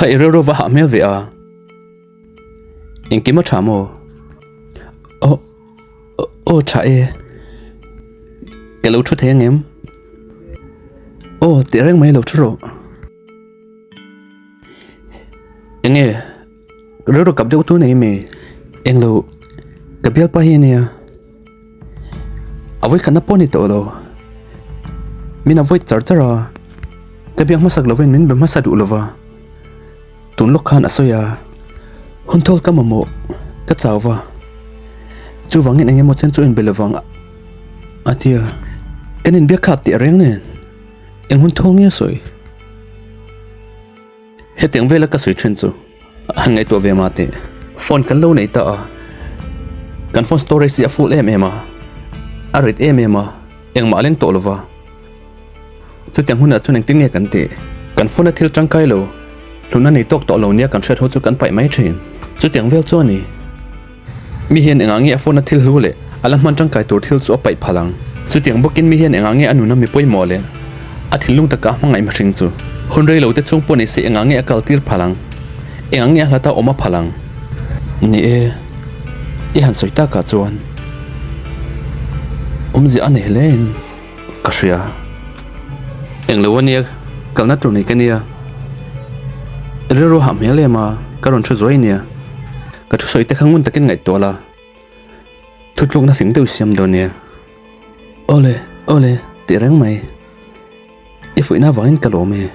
Kha i rilru va hah hmel ve a. Engkim a tha maw? Aw, aw tha e. Ka lo thu thei angem? Aw, tih reng mai lo thu rawh. Enge rilru kap deuh tu nei mi? Englo, ka bialpa hi ania. A vawikhatna pawh a ni tawh lo. Min avoid char char a, ka biak hmasak lovin min be hmasa duh lova. Tun lawk khan a sawi a, hun thawl ka mamawh ka chau va, chuvangin eng emaw chen chu inbe lovang a ti a, kan inbiak kha tih reng nen eng hun thawl nge a sawi? Hetiang vela ka sawi thin chu han ngaihtuah ve mah teh. Phone kan lo nei ta a, kan phone storage hi a full em em a, a rit em em a, engmah a leng tawh lova. Chutiang hunah chuan engtin nge kan tih? Kan phone a thil tangkai lo, hluna nei tawk tawh lo nia kan hriat ho chu kan paih mai thin. Chutiang vel chu a ni. Mi hian engah nge a phone a thil hlu leh a la hman tangkai tur thil chu a paih phal ang? Chutiang bawkin mi hian engah nge a nuna mi pawimawh leh a thinlung taka a hmangaih mihring chu hun rei lo te chung pawh ni se engah nge a kal tir phal ang? Engah nge a hlata awm a phal ang? Ni e, i han sawi takah chuan awmzia a nei hle in. Ka hria. Englo ania, kalna tur nei ka nia. Rilru hah hmel em a, ka rawn thu zuai ania. Ka thu sawi te kha ngun takin ngaihtuah la, thutlukna fing deuh siam dawn nia. Awle, awle, tih reng mai. I fuihna avangin ka lawm e.